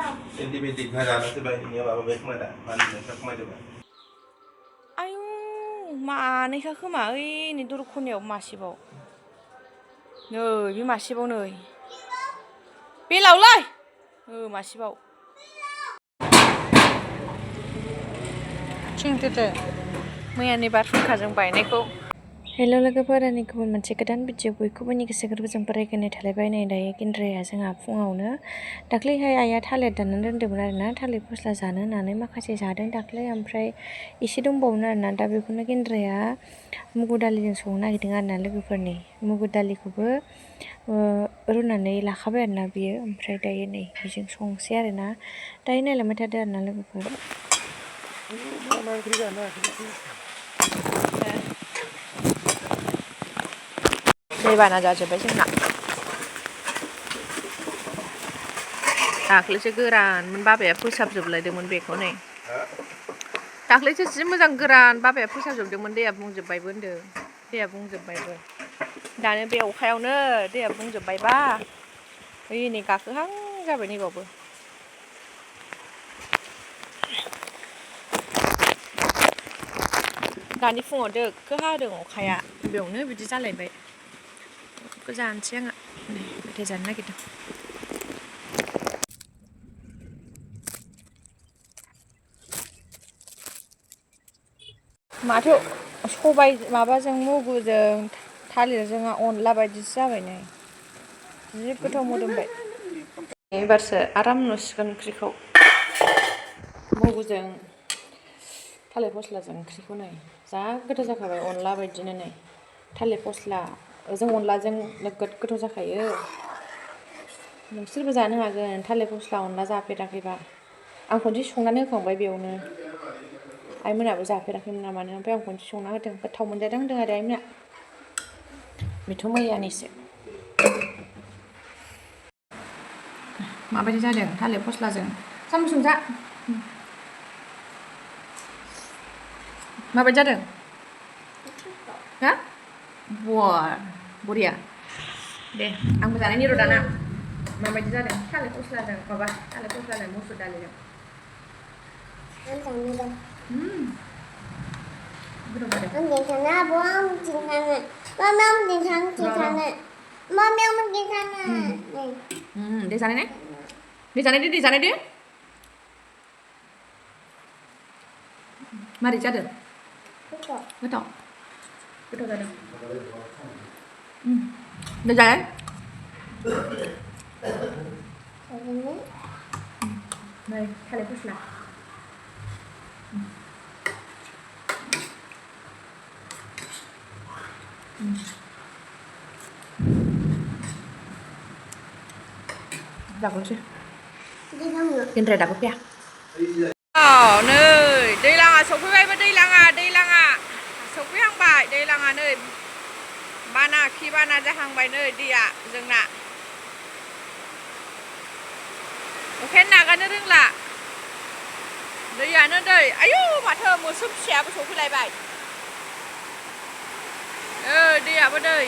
Antibiotik जानो सोरबा माबा बे खोमा दा मानो खोमायदोंबा आयु मानैखा खोमा ओइ नै दर खनायाव मासेबाव नै बे मासेबाव नै बेलावलै मासेबाव थिंथोदो मैयानि बारहुंखाजों बायनायखौ हेल' लोगोफोर आंनि गुबुन मोनसे गोदान भिडिअ बयखौबो गोसो गोरबोजों बरायगोनाय थालायबाय नै दायो गिन्द्राया जोंहा फुङावनो दाख्लैहाय आइया थालिर दाननानै दोन्दोंमोन आरोना थालिर फस्ला जानो होननानै माखासे जादों दाख्लै ओमफ्राय एसे दंबावोमोन आरोना दा बेखौनो गिन्द्राया मुगु दालिजों संनो नागिरदों आरोना लोगोफोरनि मुगु दालिखौबो रुनानै लाखाबाय आरोना बियो ओमफ्राय दायो नै बेजों संसै आरोना दायो नायलांबाय थादो आरोना लोगोफोर दैबाना जाजोब्बाय जोंना दाख्लैसो गोरानमोन बाबाया फोसाबजोबलायदोंमोन बेखौ नै दाख्लैसो जि मोजां गोरान बाबाया फोसाबजोबदोंमोन दैया बुंजोबबायबो होन्दों दैया बुंजोबबायबो दानो बे अखायावनो दैया बुंजोबबायबा ओइ नै गाखोहां जाबाय नैबावबो दानि फुङाव दोखो हादों अखाया बेयावनो बिदि जालायबाय जानोसै आङो नै मेथाइ जानो नागिरदों माथो सबाय माबाजों मुगुजों थालिरजों अनला बायदिसो जाबाय नै जि गोथाव मोदोमबाय एबारसो आराम नुसिगोन ओंख्रिखौ मुगुजों थालिर फस्लाजों ओंख्रिखौ नै जा गोथाव जाखाबाय अनला बायदिनो नै थालिर फस्ला जों अनलाजों नोगोद गोथाव जाखायो नोंसोरबो जानो हागोन थालिर फस्ला अनला जाफेराखैबा आं खनसे संनानै होखांबाय बेयावनो आइमोनाबो जाफेराखैमोन नामानो ओमफ्राय आं खनसे संना होदों गोथाव मोनजादों होनदों आरो आइमोना बेथ' मैयानिसो माबायदि जादों थालिर फस्लाजों साम'सजों जा माबायदि जादों हा बरिया दे आंबो जानायनि र' दाना माबायदि जादों थालिर फस्लाजों माबा थालिर फस्लाजों मुसुर दालिजों गोथाव जादों दे जानाय ने दे जानाय दे मारै जादों गोथाव जादों दे जानाय नै थालिर फस्ला जाबावनोसै गिन्द्राया दाबो फैया नै दैलाङा सफैबायबो दैलाङा सफैहांबाय दैलाङा नै बाना खि बाना जाहांबाय नै दैया जोंना अखायानो नागारनो रोंला दैयानो दै आयौ माथो मोसौ फिसायाबो सफैलायबाय दैयाबो दै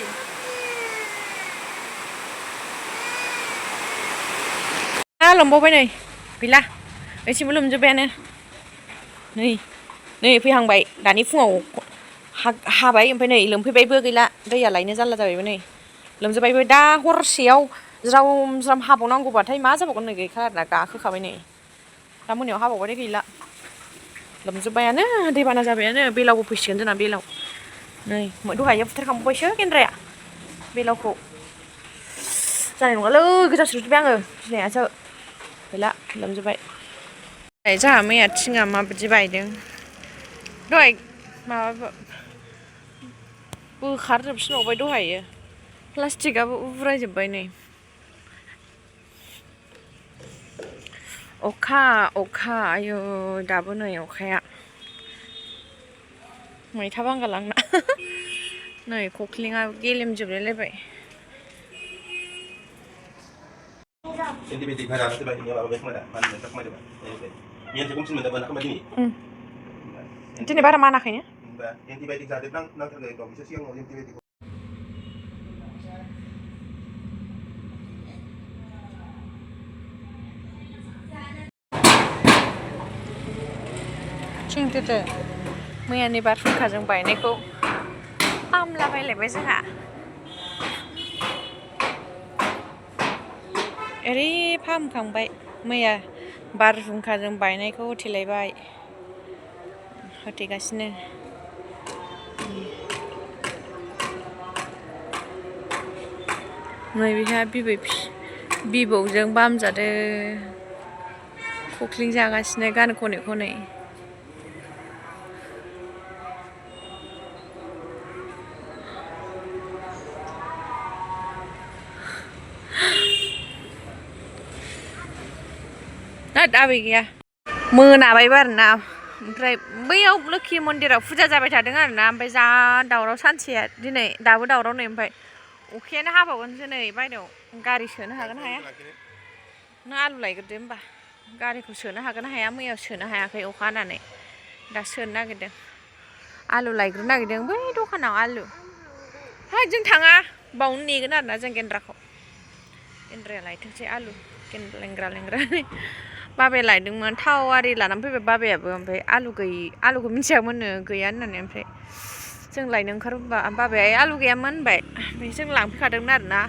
लोमबावबाय नै गैला एसेबो लोमजोब्बायानो नै फैहांबाय दानि फुङाव हाबाय ओमफ्राय नै लोमफैबायबो गैला दैया लायनो जारला जाबायबो नै लोमजोब्बायबो दा हरसेयाव ज्राम हाबावनांगौबाथाय मा जाबावगोन नै गैखा आरोना गाखोखाबाय नै दा मोनायाव हाबावबाथाय गैला लोमजोब्बायानो दैबाना जाबायानो बेलावबो फैसिगोन जोंना बेलाव नै दहायो बुथारखांबावबायसो गेन्द्राया बेलावखौ जानाय नङालै गोजावस्रोजोब्बाय आङो गिनायासो गैला लोमजोब्बाय जोंहा मैया थिङा माबायदि बायदों दहाय माबा बोखारजोबफिनबावबाय दहायो प्लास्टिकआबो उरायजोब्बाय नै अखा आयु दाबो नै अखाया मैथा बांगाल आंना नै खख्लिङा गेलेमजोबलायलायबाय Antibiotik जानो सोरबा माबा बे खोमा दा मानो खोमायदोंबा मैयासो खमसिन मोनदोंमोन खोमा दिनै बारा मानाखैनो एन्टिबायटिक जादों नांथारगौ बावैसो सिगाङाव एन्टिबायटिक दोदो मैयानि बारहुंखाजों बायनायखौ हामलाबायलायबाय जोंहा ओरै फाहामखांबाय मैया बारहुंखाजों बायनायखौ होथेलायबाय होथेगासिनो नै बेहा बिबौजों बामजादों खख्लिं जागासिनो गान खनै खनै आबै गैया मोनाबायबो आरोना ओमफ्राय बैयाव लोखि मन्दिराव फुजा जाबाय थादों आरोना ओमफ्राय जा दावराव सानसेया दिनै दाबो दावराव नै ओमफ्राय अखायानो हाबावगोनसो नै बायदेव गारि सोनो हागोन हाया नों आलु लायग्रोदो होमबा गारिखौ सोनो हागोन हाया मैयाव सोनो हायाखै अखा हानानै दा सोनो नागिरदों आलु लायग्रोनो नागिरदों बै दखानाव आलु है जों थाङा बावनो नेगोन आरोना जों गेन्द्राया लायथोंसै आलु लेंग्रा बाबाया लायदोंमोन थाव आरि लानानै फैबाय बाबायाबो ओमफ्राय आलुखौ मिथियामोननो गैया होननानै ओमफ्राय जों लायनो ओंखारबा बाबाया आलु गैयामोन होनबाय ओमफ्राय जों लांफैखादोंमोन आरोना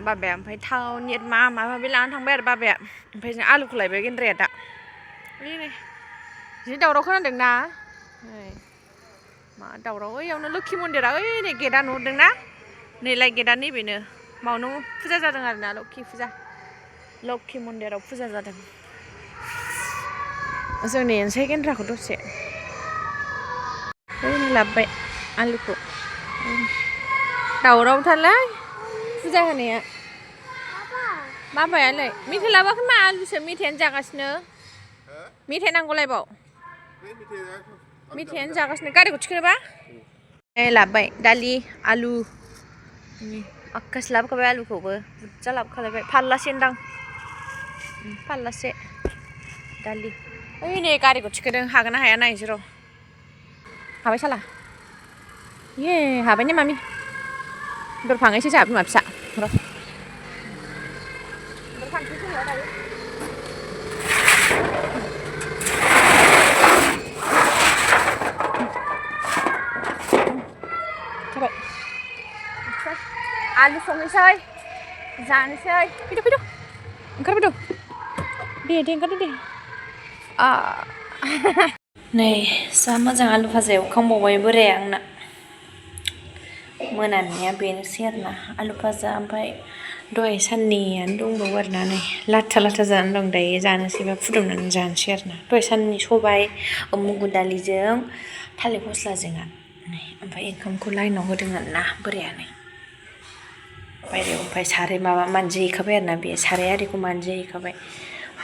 बाबाया ओमफ्राय थाव नेट माबा माबि लानानै थांबाय आरो बाबाया ओमफ्राय जों आलुखौ लायबाय गेन्द्राया दा जि दावराव खोनादोंना मा दावराव ओइयावनो लोखि मन्दिरा ओइ नै गेटआ नुहुरदोंना नैलाय गेटआ नैबेनो बावनो फुजा जादों आरोना लक्ष्मि मन्दिराव फुजा जादों जों नेनोसै गेन्द्राखौ दसे ओरैनो लाबोबाय आलुखौ दावरावथारलै फुजा होनाया बाबायालाय मेथाइ लाबोआखै मा आलुसो मेथाइयानो जागासिनो मेथाइ नांगौलायबाव मेथाइयानो जागासिनो गारिखौ थिखोनोबा लाबोबाय दालि आलु माखासे लाबोखाबाय आलुखौबो बुरजा लाबोखालायबाय फारलासे दां फारलासे दालि ओइ नै गारिखौ थिखोदों हागोन ना हाया नायनोसै र' हाबाय साला ये हाबाय ने मामि दर फांनोसै जोंहा बिमा फिसा र' दर फांनोसै जोंहा दायो जाबाय आलु संनोसै जानोसै फैदो ओंखारबोदो दे ओंखारदो दे नै जा मोजां आलु भाजा एवखांबावबाय बोराया आंना मोनानिया बेनोसै आरोना आलु भाजा ओमफ्राय दहाय साननियानो दंबावो आरोना नै लाथा जानानै दं दायो जानोसैबा फुदुंनानै जानोसै आरोना दहाय साननि सबाय मुगु दालिजों थालिर फस्लाजों ओमफ्राय ओंखामखौ लाइनाव होदों आरोना बोराया नै बायहेरायाव ओमफ्राय साराय माबा मानजिहैखाबाय आरोना बे साराय आरिखौ मानजिहैखाबाय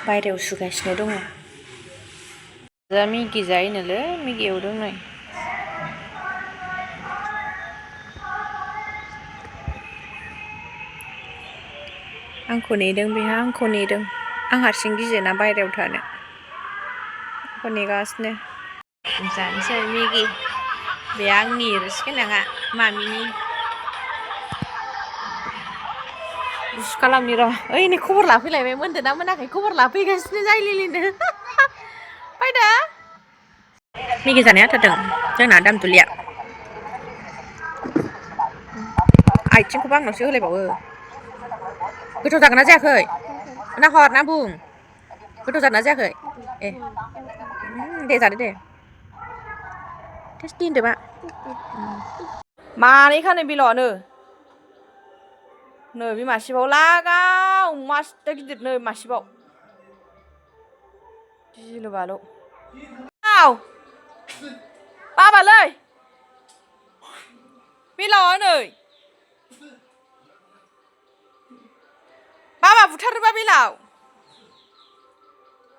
बायहेरायाव सुगासिनो दङ जा मेगि जायोनोलै मेगि एवदों नै आंखौ नेदों बेहा आंखौ नेदों आं हारसिं गियोना बायहेरायाव थानो आंखौ नेगासिनो जानोसै मेगि बे आंनि रोसि गोनाङा मामिनि गुसु खालामनि र' ओइ नै खबर लाफैलायबाय मोनदोंना मोनाखै खबर लाफैगासिनो जायलिलिनो फैदो मेगि जानाया आथारदों जोंना दामदुलिया आथिंखौबो आंनावसो होलायबावो गोथाव जागोन ना जायाखै ना हरना बुं गोथाव जादोंना जायाखै दे जादो दे टेस्टि होनदो मा मानैखानो बेलावआनो नै बे मासेबाव लागाव मस्त गिदिर नै मासेबाव गिलु बालु बाबालै बेलावआ नै बाबा बुथारोबा बेलाव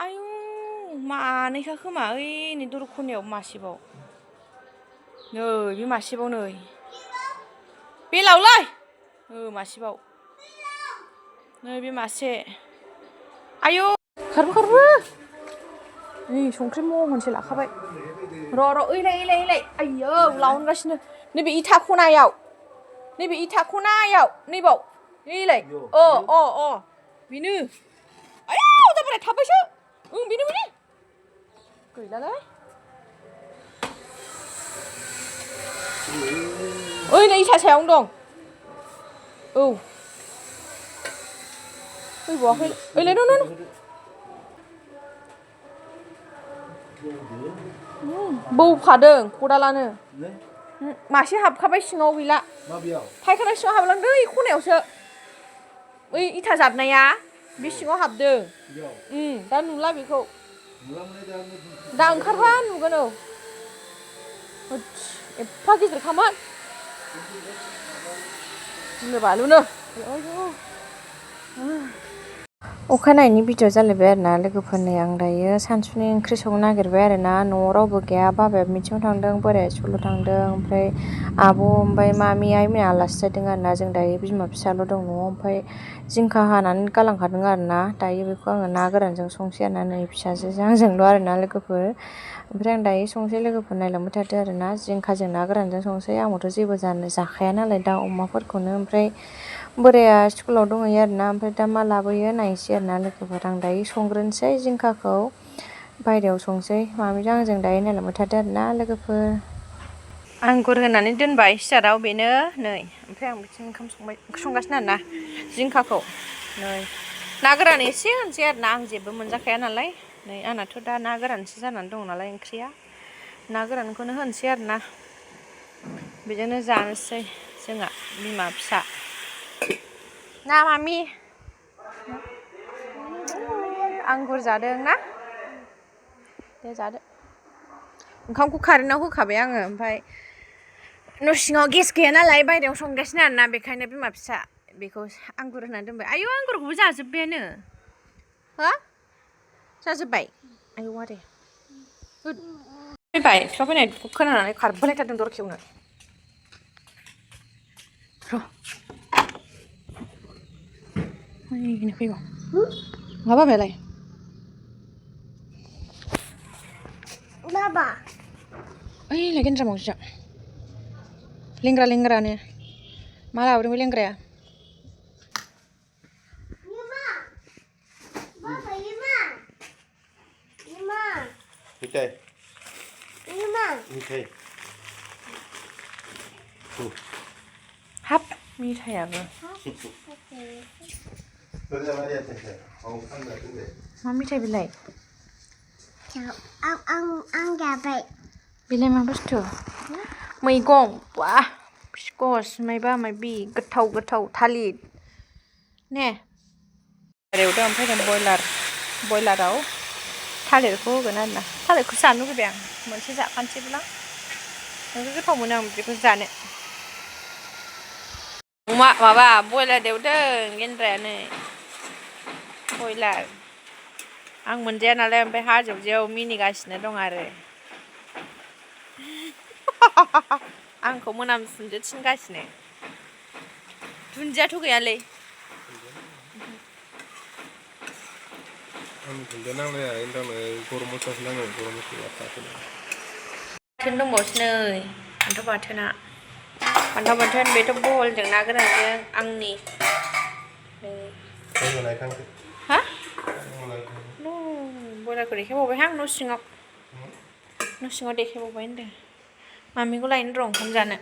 आयु मानैखा खोमा ओइ नै दर खनायाव मासेबाव नै बे मासेबाव नै बेलावलै मासेबाव नै बे मासे आयु खारबो नै संख्रि महनसे लाखाबाय र' ओइलाय आयौ लावनगासिनो नैबे इथा खनायाव नैबाव ओइलाय बेनो आयौ जाबाय थाबबायसो बेनो गैलालै ओइ नै इथा सायावनो दं औ फैबावाखै ओइलाय न बौखादों खदालानो मासे हाबखाबाय सिङाव गैला फायखाना सिङाव हाबलांदों ओइ खनायावसो ओइ इथा जाबनाया बे सिङाव हाबदों दा नुला बेखौ दा ओंखारबा नुगोन औ एफा गिदिरखामोन गिलु बालुनो अखानायैनि भिडिअ जालायबाय आरोना लोगोफोरनि आं दायो सानसुनि ओंख्रि संनो नागिरबाय आरोना न'आव रावबो गैया बाबाया मिथिङाव थांदों बोराया स्कुलाव थांदों ओमफ्राय आब' ओमफ्राय मामि आइमोना आलासि जादों आरोना जों दायो बिमा फिसाल' दं न'आव ओमफ्राय जिंखा हानानै गालांखादों आरोना दायो बेखौ आङो ना गोरानजों संसै आरोना नै फिसाजोजों आंजोंल' आरोना लोगोफोर ओमफ्राय आं दायो संसै लोगोफोर नायलांबाय थादो आरोना जिंखाजों ना गोरानजों संसै आंबोथ' जेबो जाखाया नालाय दाउ अमाफोरखौनो ओमफ्राय बोराया स्कुलाव दंहैयो आरोना ओमफ्राय दा मा लाबोयो नायनोसै आरोना लोगोफोर आं दायो संग्रोनोसै जिंखाखौ बायहेरायाव संसै मामिजों आंजों दायो नायलांबाय थादो आरोना लोगोफोर आंगुर होनानै दोनबाय सियाराव बेनो नै ओमफ्राय आं बिथिं ओंखाम संगासिनो आरोना जिंखाखौ नै ना गोरान एसे होनसै आरोना आं जेबो मोनजाखाया नालाय नै आंनाथ' दा ना गोरानसो जानानै दं नालाय ओंख्रिया ना गोरानखौनो होनसै आरोना बेजोंनो जानोसै जोंहा बिमा फिसा ना मामि आंगुर जादों ना दे जादो ओंखामखौ कारेन्टआव होखाबाय आङो ओमफ्राय न' सिङाव गेस गैया नालाय बायहेरायाव संगासिनो आरोना बेखायनो बिमा फिसा बेखौ आंगुर होनानै दोनबाय आयौ आंगुरखौबो जाजोब्बायानो हो जाजोब्बाय आयौ आरे फैबाय बिफा फैनायखौ खोनानानै खारबोलायथारदों दर खेवनो र' फैगौ मा बाबायालाय बाबा ओइलाय गेन्द्रा मावजिया लेंग्रानो मा लाबोदों बे लेंग्राया हाब मिथायाबो मा मिथाइ बेलाय आं जाबाय बेलाय मा बुस्थु मैगं बा फिकस मायबा मायबि गोथाव थालिर ने एवदों ओमफ्राय जों बयलाराव थालिरखौ होगोन आरोना थालिरखौ जानो लुगैबाय आं मोनसे जाखानोसैब्ला नोंखौ गोथाव मोनो आं बेखौ जानो माबा बयलार एवदों गेन्द्रायानो बयलार आं मोनजाया नालाय ओमफ्राय हाजोआव मिनिगासिनो दं आरो आंखौ मोनामसुंजो थिनगासिनो दुन्दियाथ' गैयालै दुन्दिया नांलाया नोंथांनो गरम मस्लासो नांगौ गरम मस्ला बाथोन दंबावोसो नै फान्थाव बाथोन बेथ' बहलजों ना गोरानजों आंनि हा बयलारखौ देखायबावबायहां न' सिङाव देखायबावबाय होनदों मामिखौ लायनो र' ओंखाम जानो